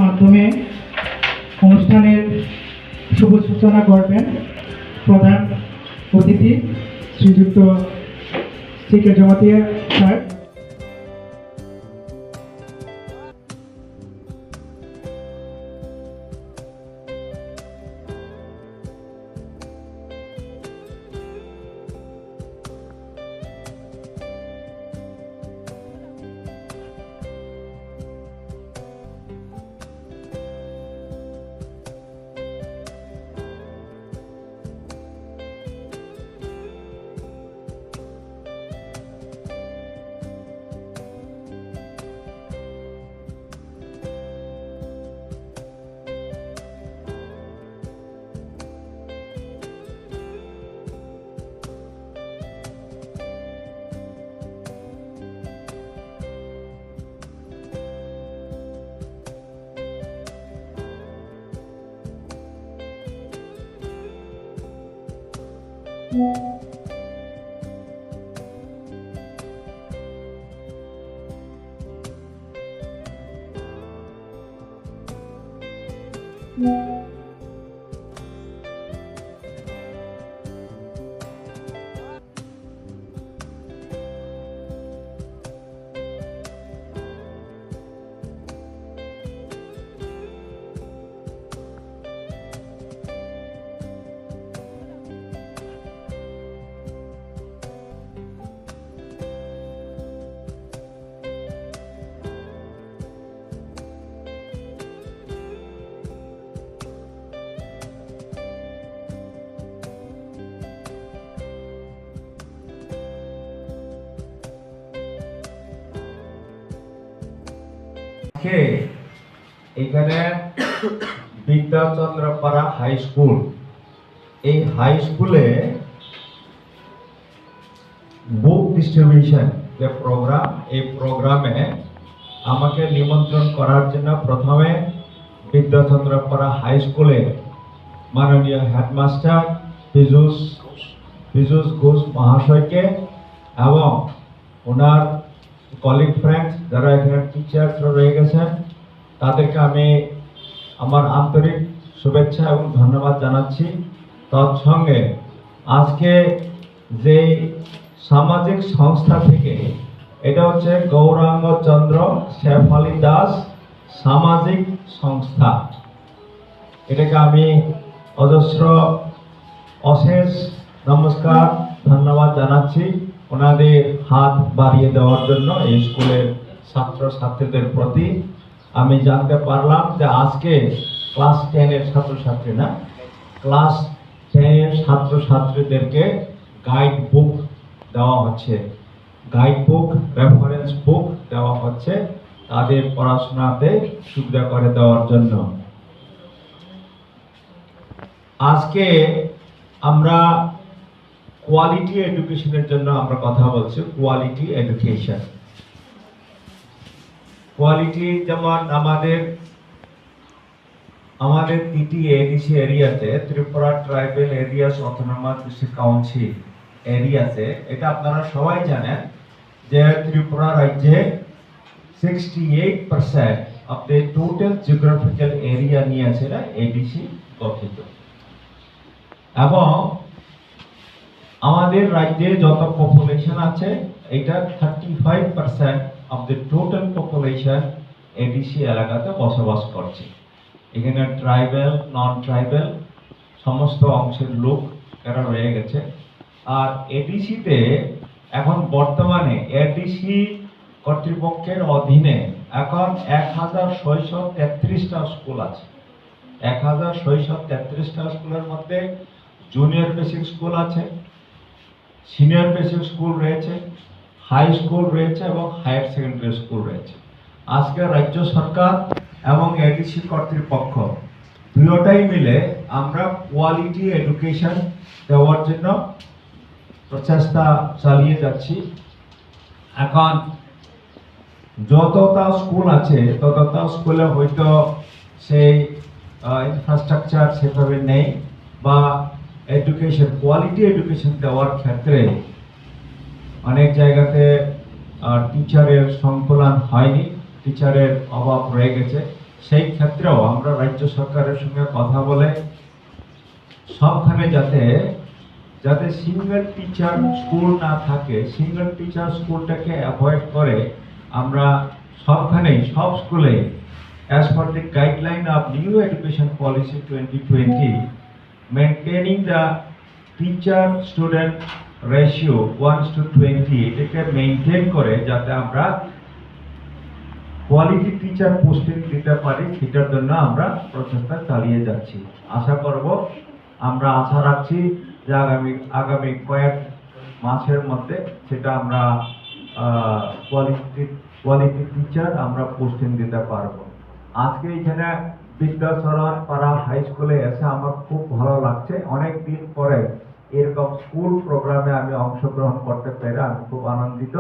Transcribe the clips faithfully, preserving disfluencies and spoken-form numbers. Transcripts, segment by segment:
মাধ্যমে অনুষ্ঠানের শুভ সূচনা করবেন প্রধান অতিথি শ্রীযুক্ত সি কে জমাতিয়া স্যার। আজকে এখানে বিদ্যাচন্দ্রপাড়া হাই স্কুল, এই হাই স্কুলে বুক ডিস্ট্রিবিউশন যে প্রোগ্রাম, এই প্রোগ্রামে আমাকে নিমন্ত্রণ করার জন্য প্রথমে বিদ্যাচন্দ্রপাড়া হাই স্কুলের মাননীয় হেডমাস্টার পীযুষ, পীযুষ ঘোষ মহাশয়কে এবং ওনার কলিগ ফ্রেন্ডস যারা এখানে টিচার্সরা রয়ে গেছেন, তাদেরকে আমি আমার আন্তরিক শুভেচ্ছা এবং ধন্যবাদ জানাচ্ছি। তৎসঙ্গে আজকে যে সামাজিক সংস্থা থেকে, এটা হচ্ছে গৌরাঙ্গ চন্দ্র শেফালী দাস সামাজিক সংস্থা, এটাকে আমি অজস্র অশেষ নমস্কার, ধন্যবাদ জানাচ্ছি ওনাদের হাত বাড়িয়ে দেওয়ার জন্য এই স্কুলের ছাত্রছাত্রীদের প্রতি। আমি জানতে পারলাম যে আজকে ক্লাস টেন এর ছাত্রছাত্রী না, ক্লাস টেন এর ছাত্রছাত্রীদেরকে গাইড বুক দেওয়া হচ্ছে, গাইড বুক, রেফারেন্স বুক দেওয়া হচ্ছে তাদের পড়াশোনাতে সুবিধা করে দেওয়ার জন্য। আজকে আমরা কোয়ালিটি এডুকেশনের জন্য আমরা কথা বলছি, কোয়ালিটি এডুকেশন। কোয়ালিটি যেমন আমাদের, আমাদের তিনটি এডিসি এরিয়াতে, Tripura tribal areas autonomous district council এরিয়াতে, এটা আপনারা সবাই জানেন যে ত্রিপুরা রাজ্যে sixty eight percent of the total geographical area নিয়ে আছে না এডিসি গঠিত। এবং আমাদের রাজ্যে যত পপুলেশন আছে, এটা thirty five percent of the total population ADC এলাকাতে বসবাস করছে। এখানে ট্রাইবাল, নন ট্রাইবাল সমস্ত অংশের লোক এরা রয়ে গেছে। আর এডিসিতে এখন বর্তমানে এডিসি কর্তৃপক্ষের অধীনে এখন এক হাজার ছয়শো তেত্রিশটা স্কুল আছে। এক হাজার ছয়শো তেত্রিশটা স্কুলের মধ্যে জুনিয়র বেসিক স্কুল আছে, সিনিয়র বেসিক স্কুল রয়েছে, হাই স্কুল রয়েছে এবং হায়ার সেকেন্ডারি স্কুল রয়েছে। আজকে রাজ্য সরকার এবং এডিসি কর্তৃপক্ষ দুয়োটাই মিলে আমরা কোয়ালিটি এডুকেশন দেওয়ার জন্য প্রচেষ্টা চালিয়ে যাচ্ছি। এখন যতটা স্কুল আছে, ততটা স্কুলে হয়তো সেই ইনফ্রাস্ট্রাকচার সেভাবে নেই, বা এডুকেশন, কোয়ালিটি এডুকেশন দেওয়ার ক্ষেত্রে অনেক জায়গাতে টিচারের সংকুলান হয়নি, টিচারের অভাব রয়ে গেছে। সেই ক্ষেত্রেও আমরা রাজ্য সরকারের সঙ্গে কথা বলে সবখানে যাতে, যাতে সিঙ্গেল টিচার স্কুল না থাকে, সিঙ্গেল টিচার স্কুলটাকে অ্যাভয়েড করে আমরা সবখানেই, সব স্কুলে, as per the guideline of new education policy twenty twenty, maintaining the teacher student ratio one to twenty, এটাকে মেনটেন করে যাতে আমরা কোয়ালিটি টিচার পোস্টিং দিতে পারি, সেটার জন্য আমরা প্রচেষ্টা চালিয়ে যাচ্ছি। আশা করব, আমরা আশা রাখছি যে আগামী, আগামী কয়েক মাসের মধ্যে সেটা আমরা কোয়ালিটি, কোয়ালিটি টিচার আমরা পোস্টিং দিতে পারবো। আজকে এখানে বিদ্যাচরণ পাড়া হাই স্কুলে এসে আমার খুব ভালো লাগছে। অনেক দিন পরে এরকম স্কুল প্রোগ্রামে আমি অংশগ্রহণ করতে পেরে আমি খুব আনন্দিত।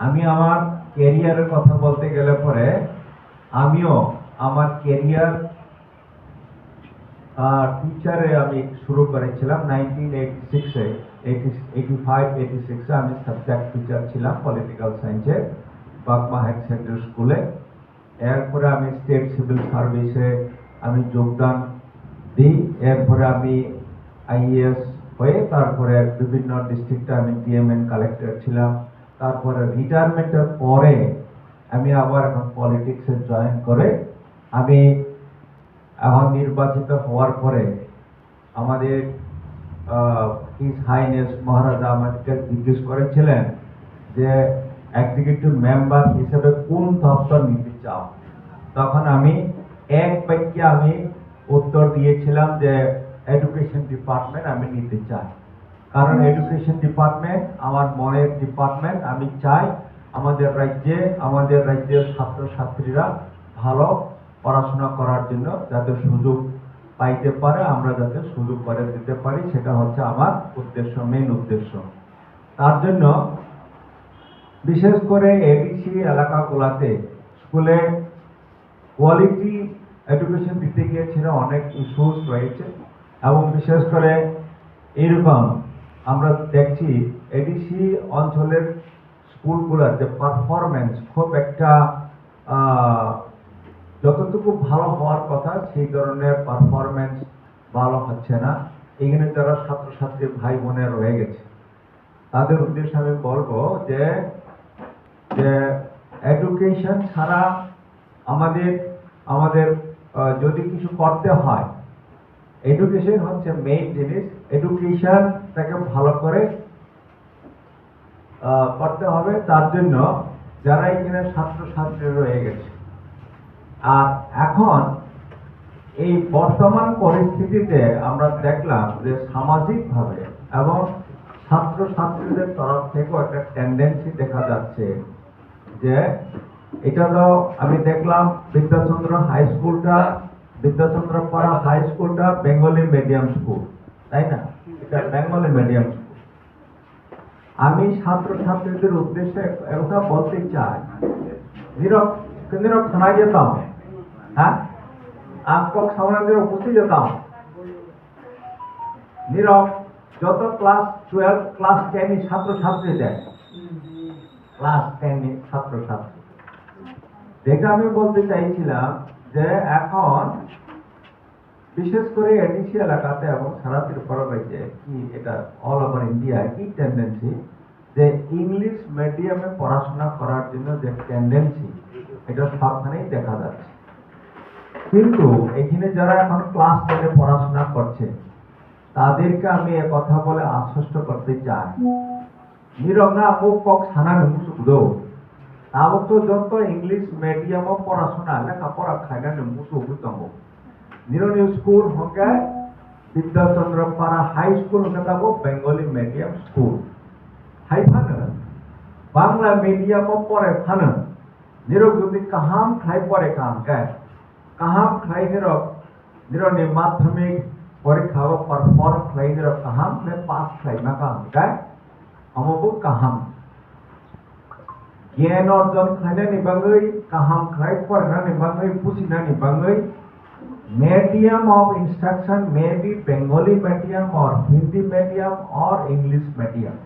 আমি আমার ক্যারিয়ারের কথা বলতে গেলে পরে আমিও আমার ক্যারিয়ার টিচারে আমি শুরু করেছিলাম নাইনটিন এইটি সিক্সে। এইটি এইটি ফাইভ এইটি সিক্সে আমি সাবজেক্ট টিচার ছিলাম পলিটিক্যাল সায়েন্সে বাগমা হায়ার সেকেন্ডারি স্কুলে। এরপরে আমি স্টেট সিভিল সার্ভিসে আমি যোগদান দিই। এরপরে আমি আইএএস হয়ে তারপরে বিভিন্ন ডিস্ট্রিক্টে আমি ডিএমএন কালেক্টর ছিলাম। তারপরে রিটায়ারমেন্টের পরে আমি আবার এখন পলিটিক্সে জয়েন করে আমি এখন নির্বাচিত হওয়ার পরে আমাদের হিজ হাইনেস মহারাজা আমাদেরকে জিজ্ঞেস করেছিলেন যে এক্সিকিউটিভ মেম্বার হিসেবে কোন দপ্তর নিতে চাও। তখন আমি এক বাক্যে আমি উত্তর দিয়েছিলাম যে এডুকেশন ডিপার্টমেন্ট আমি নিতে চাই। কারণ এডুকেশন ডিপার্টমেন্ট আমার মনের ডিপার্টমেন্ট। আমি চাই আমাদের রাজ্যে, আমাদের রাজ্যের ছাত্রছাত্রীরা ভালো পড়াশোনা করার জন্য যাতে সুযোগ পাইতে পারে, আমরা যাতে সুযোগ করে দিতে পারি, সেটা হচ্ছে আমার উদ্দেশ্য, মেইন উদ্দেশ্য। তার জন্য বিশেষ করে এডিসি এলাকাগুলোতে স্কুলে কোয়ালিটি এডুকেশন দিতে গিয়ে সেটা অনেক ইস্যুস রয়েছে। এবং বিশেষ করে এইরকম আমরা দেখছি এডিসি অঞ্চলের স্কুলগুলোর যে পারফরম্যান্স খুব একটা আহ, যতটুকু ভালো হওয়ার কথা সেই ধরনের পারফরম্যান্স ভালো হচ্ছে না। এখানে যারা ছাত্রছাত্রী ভাই বোনের রয়ে গেছে তাদের উদ্দেশ্যে আমি বলবো যে, যে এডুকেশন ছাড়া আমাদের, আমাদের আহ, যদি কিছু করতে হয়, এডুকেশন হচ্ছে মেইন জিনিস। এডুকেশনটাকে ভালো করে আহ, করতে হবে। তার জন্য যারা এখানে ছাত্রছাত্রী রয়ে গেছে, আর এখন এই বর্তমান পরিস্থিতিতে আমরা দেখলাম যে সামাজিকভাবে এবং ছাত্রছাত্রীদের তরফ থেকেও একটা টেন্ডেন্সি দেখা যাচ্ছে যে এটা তো আমি দেখলাম বিদ্যাচন্দ্র হাই স্কুলটা, বিদ্যাচন্দ্র পাড়া হাই স্কুলটা বেঙ্গলি মিডিয়াম স্কুল, তাই না? এটা বেঙ্গলি মিডিয়াম স্কুল। আমি ছাত্রছাত্রীদের উদ্দেশ্যে একটা বলতে চাই, নিরব, নিরব শোনা যেতাম, হ্যাঁ, আক্রক সামনে নিরব উপস্থিত যেতাম, নিরব যত ক্লাস টুয়েলভ, ক্লাস টেন ছাত্রছাত্রী দেয়, ক্লাস টেন ছাত্রছাত্রী। যেটা আমি বলতে চাইছিলাম যে এখন বিশেষ করে এডিসি এলাকাতে এবং সারা ত্রিপুরা রাজ্যে কি এটা অল ওভার ইন্ডিয়া একই টেন্ডেন্সি যে ইংলিশ মিডিয়ামে পড়াশোনা করার জন্য যে টেন্ডেন্সি, এটা সবখানেই দেখা যাচ্ছে। কিন্তু এখানে যারা এখন ক্লাস টেনে পড়াশোনা করছে, তাদেরকে আমি এ কথা বলে আশ্বস্ত করতে চাই, nirok na abo kok sana ni muchuk do. Abo to joto English medium o porasona lekha pora khaina ni muchuk tongo. Nirok ni school hwnkhe Bidya Chandra Para High School hwnkhe abo Bengali medium school. Hai phano Bangla medium o porai phano nirok jodi kaham khlai pore kha hwnkhe, kaham khlai nirok, nirok ni madhyamik porikha o perform khlai nirok kaham khlai pass khlai ma kha hwnkhe, omo bo kaham. Gyan orjon khlainani bagwi, kaham khlai porinani bagwi, bujinani bagwi, medium of instruction may be Bengali medium or Hindi medium or English medium.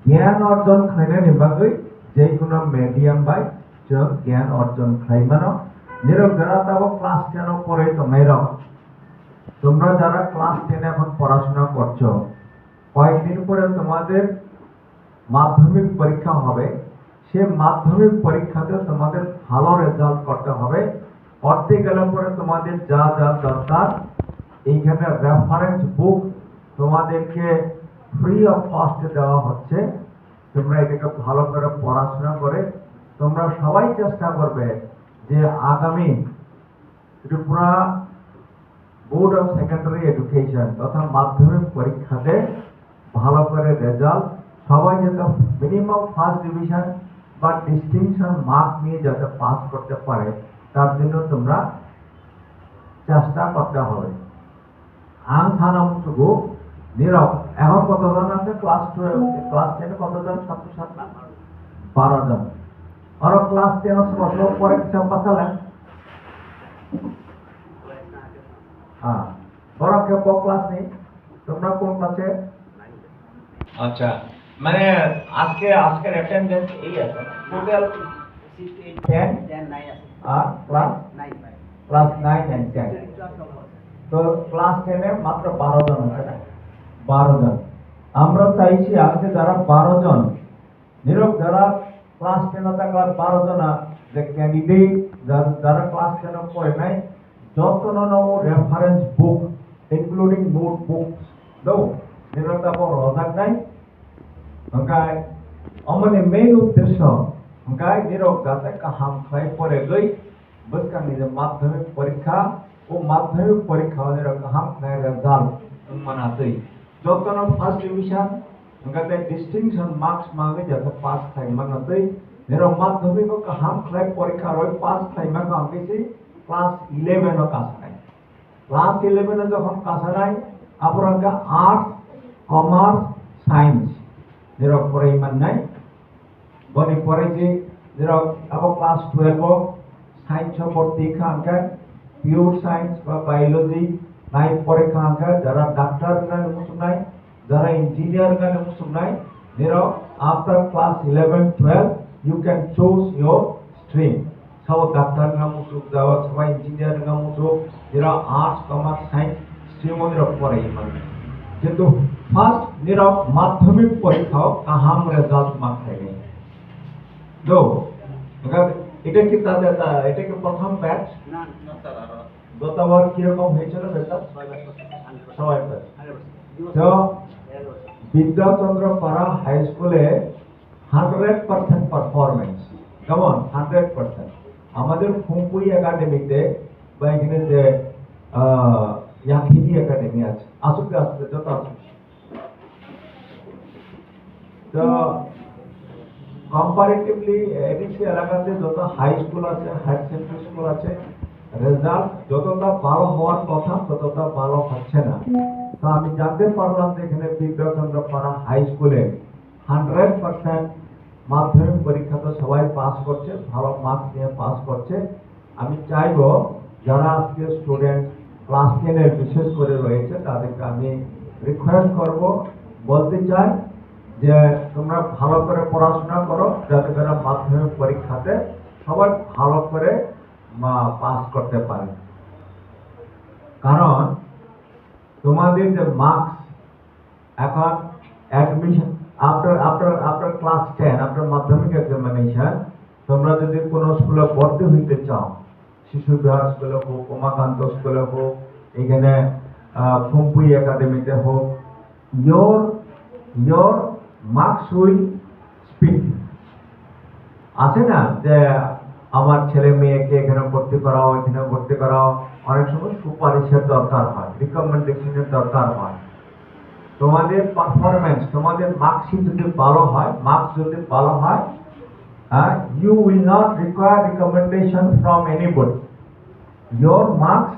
Gyan orjon khlainani bagwi jekono medium bai chwng gyan orjon khlai mano. Nirok jara tabok class ten o poroi tongnairok, তোমরা যারা class ten এখন পড়াশোনা করছো, কয়েকদিন পরে তোমাদের মাধ্যমিক পরীক্ষা হবে। সে মাধ্যমিক পরীক্ষাতে তোমাদের ভালো রেজাল্ট করতে হবে। করতে গেলে পরে তোমাদের যা যা দরকার, এইখানে রেফারেন্স বুক তোমাদেরকে ফ্রি অফ কস্টে দেওয়া হচ্ছে। তোমরা এটাকে ভালো করে পড়াশোনা করে তোমরা সবাই চেষ্টা করবে যে আগামী Tripura board of secondary education তথা মাধ্যমিক পরীক্ষাতে ভালো করে রেজাল্ট, সবাই যাতে মিনিমাম ফার্স্ট ডিভিশন বা ডিস্টিংশন মার্ক নিয়ে যাতে পাস করতে পারে, তার জন্য তোমরা চেষ্টা করতে হবে। Ang sana musugo, nirok, এখন কতজন আছে ক্লাস টুয়েলভ, ক্লাস টেন কতজন ছাত্রছাত্রী? বারো জন। Oro ক্লাস টেন সমস্ত পরে কিছু পাঠালে? হ্যাঁ। বড় কে ক ক্লাস নেই? তোমরা কোন ক্লাসে? আচ্ছা, মানে আজকে, আজকের অ্যাটেন্ডেন্স এই আছে না? টোটাল টেন আর class, class nine and ten. তো ক্লাস টেন এ মাত্র বারো জন আছে না? বারো জন। আমরা চাইছি আজকে যারা বারো জন, নিরব যারা ক্লাস টেন এ থাকলে বারো জন যে ক্যান্ডিডেট, যারা, যারা ক্লাস টেন এ পড়ে নাই, যত্ন নেব রেফারেন্স বুক, ইনক্লুডিং নোটবুকস, দাও, যেটা তারপর রোজা নাই, ওকে, অমনি মেইন উদ্দেশ্য, ওকে, নিরব যাতে কাহাম খাই পড়ে গই, বসকানি যে মাধ্যমিক পরীক্ষা, ও মাধ্যমিক পরীক্ষা নিরব কাহাম খাই রেজাল্ট মানাতই। Jotono first division, hwnkhe tei distinction marks mangwi jesa pass khlai mano tei, nirok madhyamiko kaham khlai porikha rwi pass khlai mano hwnkhe se class eleven o kasanai. Class eleven o jokhon kasanai, aphuru hwnkhe arts, commerce, science nirok porwi mannai. Boni pore je nirok abo class twelve o science o borti kha hwnkhe pure science ba biology nai pore kha hwnkhe jara doctor wngna muchungnai, jara engineer wngna muchungnai, nirok after class eleven, twelve you can choose your stream. Sabo doctor wngna muchuk, jabo sabo engineer wngna muchuk, nirok arts, commerce, science stream o nirok porai mano. Kintu first nirok madhyamik porikha o kaham result ma khainai. Do, এটা কি তাদের, তা-, এটা কি প্রথম ব্যাচ? না, না, স্যার, আরো আছে। গতবার কিরকম হয়েছিল রেজাল্ট? ছয় ব্যাচ আছে। ছয় ব্যাচ। আরে বছর। তো, বিদ্যাচন্দ্র পাড়া হাই স্কুলে হান্ড্রেড পার্সেন্ট পারফরম্যান্স। কেমন? Hundred percent. আমাদের ফুংকুই একাডেমিতে বা এখানে যে, আহ, ইয়াখিনি একাডেমি আছে, আসুক, আসুক, যত আসুক। তো কম্পারেটিভলি এডিসি এলাকাতে যত হাই স্কুল আছে, হায়ার সেকেন্ডারি স্কুল আছে, রেজাল্ট যতটা ভালো হওয়ার কথা ততটা ভালো হচ্ছে না। তো আমি জানতে পারলাম যে এখানে বিদ্যাচন্দ্র পাড়া হাই স্কুলে হান্ড্রেড পার্সেন্ট মাধ্যমিক পরীক্ষা তো সবাই পাস করছে, ভালো মার্কস নিয়ে পাস করছে। আমি চাইবো যারা আজকে স্টুডেন্ট ক্লাস টেন এর বিশেষ করে রয়েছে তাদেরকে আমি রিকোয়েস্ট করব, বলতে চাই যে তোমরা ভালো করে পড়াশোনা করো যাতে করে মাধ্যমিক পরীক্ষাতে সবাই ভালো করে মা-, পাস করতে পারে। কারণ এখন admission after, after, after class ten, after মাধ্যমিক examination, তোমরা যদি কোনো স্কুলে ভর্তি হইতে চাও, শিশু বিহার স্কুলে হোক, উমাকান্ত স্কুলে হোক, এখানে, আহ, ফুমপুই একাডেমিতে হোক, your, your marks will speak. আছে না যে আমার ছেলে মেয়েকে এখানে ভর্তি করাও, এখানে ভর্তি করাও, অনেক সময় সুপারিশের দরকার হয়, রিকমেন্ডেশনের দরকার হয়। তোমাদের পারফরম্যান্স, তোমাদের মার্কশিট যদি ভালো হয়, মার্কস যদি ভালো হয়, হ্যাঁ, you will not require recommendation from anybody. Your marks,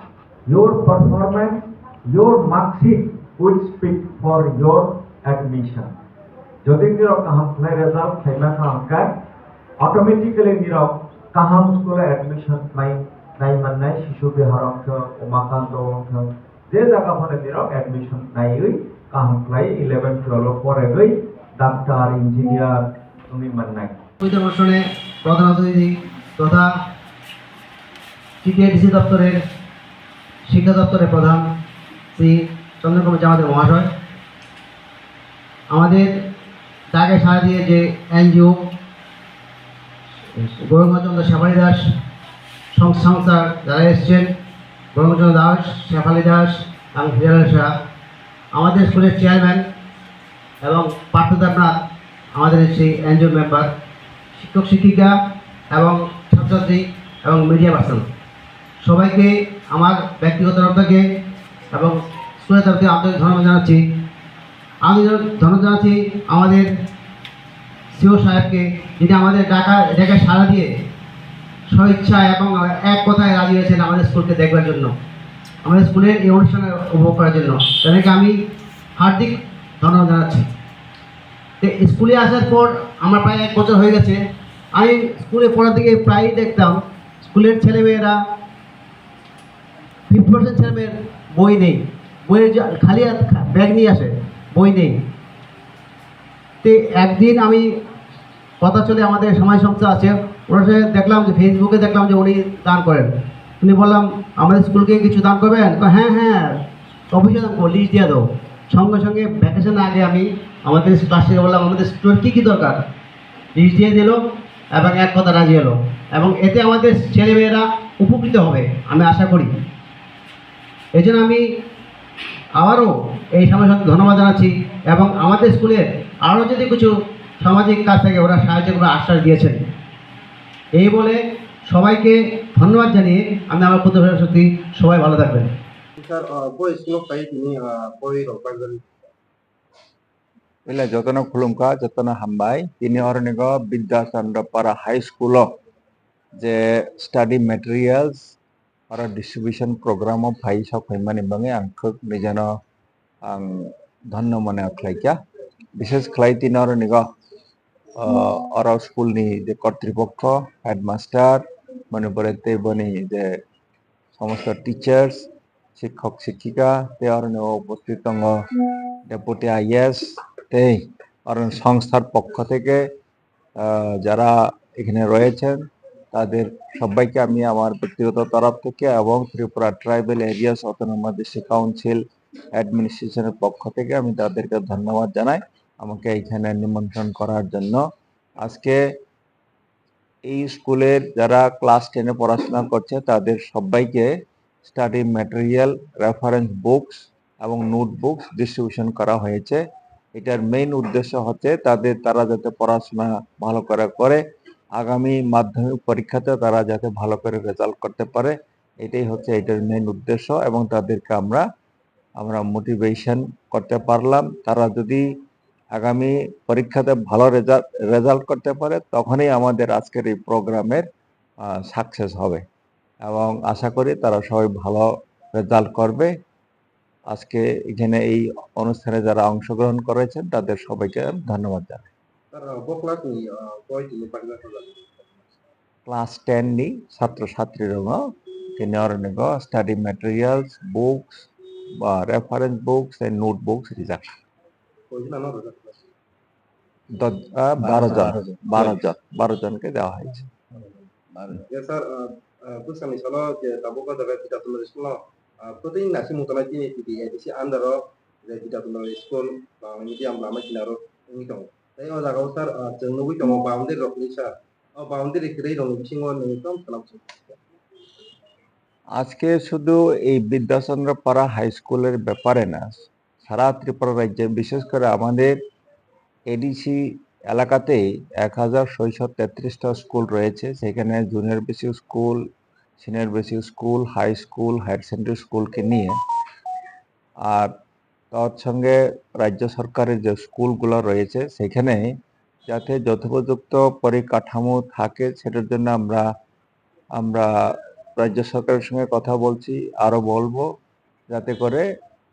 your performance, your mark sheet will speak for your admission. Jodi nirok kaham khlai result khlaima kha hwnkhe, automatically nirok kaham school o admission khlai, khlai mannai, Shishu Bihar wngthwng, Umakanta wngthwng, je jaga phano nirok admission naiwi kaham khlai eleven twelve o poregwi doctor, engineer wngwi mannai. পরিদর্শনে প্রধান অতিথি তথা সিটিআইডিসি দপ্তরের শিক্ষা দপ্তরের প্রধান শ্রী চন্দ্রকুমার জামাতি মহাশয়, আমাদের ডাকে সাড়া দিয়ে যে এনজিও গৌরঙ্গচন্দ্র শেফালী দাস সং-, সংস্থার যারা এসছেন, গৌরঙ্গচন্দ্র দাস, শেফালী দাস এবং হিরালাল শাহ, আমাদের স্কুলের চেয়ারম্যান এবং পার্থ দেবনাথ, আমাদের সেই এনজিও মেম্বার, শিক্ষক শিক্ষিকা এবং ছাত্রছাত্রী এবং মিডিয়া পার্সন, সবাইকে আমার ব্যক্তিগত তরফ থেকে এবং স্কুলের তরফ থেকে আন্তরিক ধন্যবাদ জানাচ্ছি। আন্তরিক ধন্যবাদ জানাচ্ছি আমাদের সিও সাহেবকে, যিনি আমাদের ডাকা, ডাকে সাড়া দিয়ে স্বেচ্ছায় এবং এক কথায় রাজি হয়েছেন আমাদের স্কুলকে দেখবার জন্য, আমাদের স্কুলের এই অনুষ্ঠানে উপভোগ করার জন্য। তাদেরকে আমি হার্দিক ধন্যবাদ জানাচ্ছি। তো স্কুলে আসার পর আমার প্রায় এক বছর হয়ে গেছে। আমি স্কুলে পড়ার দিকে প্রায়ই দেখতাম স্কুলের ছেলেমেয়েরা ফিফটি পার্সেন্ট ছেলেমেয়ের বই নেই, বইয়ের যে খালি হাত খা-, ব্যাগ নিয়ে আসে, বই নেই। তো একদিন আমি কথা চলে আমাদের সমাজ সংস্থা আছে, ওনার সাথে দেখলাম যে ফেসবুকে দেখলাম যে উনি দান করেন। উনি বললাম, "আমাদের স্কুলকে কিছু দান করবেন?" তো, "হ্যাঁ, হ্যাঁ, অবশ্যই দান করবো, লিস্ট দিয়ে দাও।" সঙ্গে সঙ্গে ভ্যাকেশন আগে আমি আমাদের ক্লাস থেকে বললাম, "আমাদের স্কুলের কী কী দরকার?" লিস্ট দিয়ে দিল এবং এক কথা রাজি হলো। এবং এতে আমাদের ছেলেমেয়েরা উপকৃত হবে, আমি আশা করি। এই জন্য আমি আবারও এই সমাজকে ধন্যবাদ জানাচ্ছি এবং আমাদের স্কুলে আরও যদি কিছু সামাজিক কাজ থাকে ওরা সাহায্য করে আশ্বাস দিয়েছেন। এই বলে সবাইকে ধন্যবাদ জানিয়ে আমি আমার ক্ষুদ্র ভাষা সত্যি সবাই ভালো থাকবেন। স্যার, আহ, বই স্কুল পাই তিনি, আহ, বই রোপণ Pila jotono khulumkha, jotono hambai. Tini oronigo Bidya Chandra Para High School o je study materials aro distribution program o phai sok phaimani bagwi ang khwk nijano ang dhanno mone khlaikha. Bishes khlai tini oronigo, ah, oro school ni je kortripokho, headmaster, mane pore tei boni je somosto teachers, শিক্ষক শিক্ষিকা, tei aro ni o উপস্থিত tongo deputy is, tei aro সংস্থার পক্ষ থেকে, আহ, যারা এখানে রয়েছেন, তাদের সবাইকে আমি আমার ব্যক্তিগত তরফ থেকে এবং Tripura tribal areas autonomous district council অ্যাডমিনিস্ট্রেশনের পক্ষ থেকে আমি তাদেরকে ধন্যবাদ জানাই আমাকে এখানে নিমন্ত্রণ করার জন্য। আজকে এই স্কুলের যারা ক্লাস টেনে পড়াশোনা করছে, তাদের সবাইকে স্টাডি ম্যাটেরিয়াল, রেফারেন্স বুকস এবং নোটবুকস ডিস্ট্রিবিউশন করা হয়েছে। এটার মেইন উদ্দেশ্য হচ্ছে তাদের, তারা যাতে পড়াশোনা ভালো করে করে, আগামী মাধ্যমিক পরীক্ষাতে তারা যাতে ভালো করে রেজাল্ট করতে পারে, এটাই হচ্ছে এটার মেইন উদ্দেশ্য। এবং তাদেরকে আমরা, আমরা মোটিভেশন করতে পারলাম। তারা যদি আগামী পরীক্ষাতে ভালো রেজাল্ট, রেজাল্ট করতে পারে, তখনই আমাদের আজকের এই প্রোগ্রামের, আহ, সাকসেস হবে। এবং আশা করি তারা সবাই ভালো রেজাল্ট করবে। আজকে এখানে এই অনুষ্ঠানে যারা অংশগ্রহণ করেছেন, তাদের সবাইকে আমি ধন্যবাদ জানাই। Sir, bo class ni, ah, boi tini bagwi kha jago? Class ten ni satro satri rok no tini oro ni go study materials, books, ba reference books and notebooks rijak. Koi jona no rijak? Dos, ah, baro jon, baro jon, baro jon ke dewa hoyse. Baro jon. Ya, sir, ah, ah, bwskangni salo je tabuk o jaga Bidya Chandra School no, ah, protini nasi mutalai tini T D A D C under o je Bidyadhananda school, Bangla medium lama kinaro wngwi tongo. Tei o jaga o sir, ah, chwng nugwi tongo boundary rokni sir. O boundary kwrwi rokni bisingo nwng tong salam sung. আজকে শুধু এই বিদ্যাচন্দ্র পাড়া হাই স্কুলের ব্যাপারে না, সারা ত্রিপুরা রাজ্যে, বিশেষ করে আমাদের এডিসি এলাকাতেই এক হাজার ছয়শো তেত্রিশটা স্কুল রয়েছে। সেখানে junior basic school, senior basic school, high school, higher secondary স্কুলকে নিয়ে। আর তার সঙ্গে রাজ্য সরকারের যে স্কুলগুলো রয়েছে, সেখানে যাতে যথোপযুক্ত পরিকাঠামো থাকে, সেটার জন্য আমরা, আমরা রাজ্য সরকারের সঙ্গে কথা বলছি, আরও বলবো, যাতে করে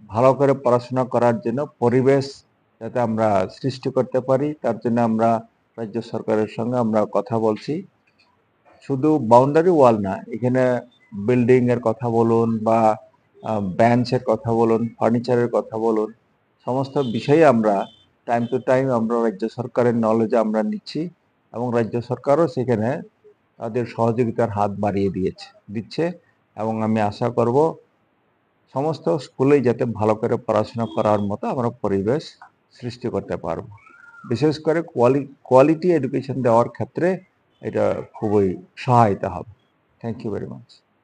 ভালো করে পড়াশোনা করার জন্য পরিবেশ যাতে আমরা সৃষ্টি করতে পারি, তার জন্য আমরা রাজ্য সরকারের সঙ্গে আমরা কথা বলছি। শুধু বাউন্ডারি ওয়াল না, এখানে বিল্ডিং এর কথা বলুন বা, আহ, বেঞ্চের কথা বলুন, ফার্নিচারের কথা বলুন, সমস্ত বিষয়ে আমরা টাইম টু টাইম আমরা রাজ্য সরকারের নলেজে আমরা নিচ্ছি এবং রাজ্য সরকারও সেখানে তাদের সহযোগিতার হাত বাড়িয়ে দিয়েছে, দিচ্ছে। এবং আমি আশা করব সমস্ত স্কুলেই যাতে ভালো করে পড়াশোনা করার মতো আমরা পরিবেশ সৃষ্টি করতে পারবো। বিশেষ করে কোয়ালি-, কোয়ালিটি এডুকেশন দেওয়ার ক্ষেত্রে এটা খুবই সহায়তা হবে। Thank you very much.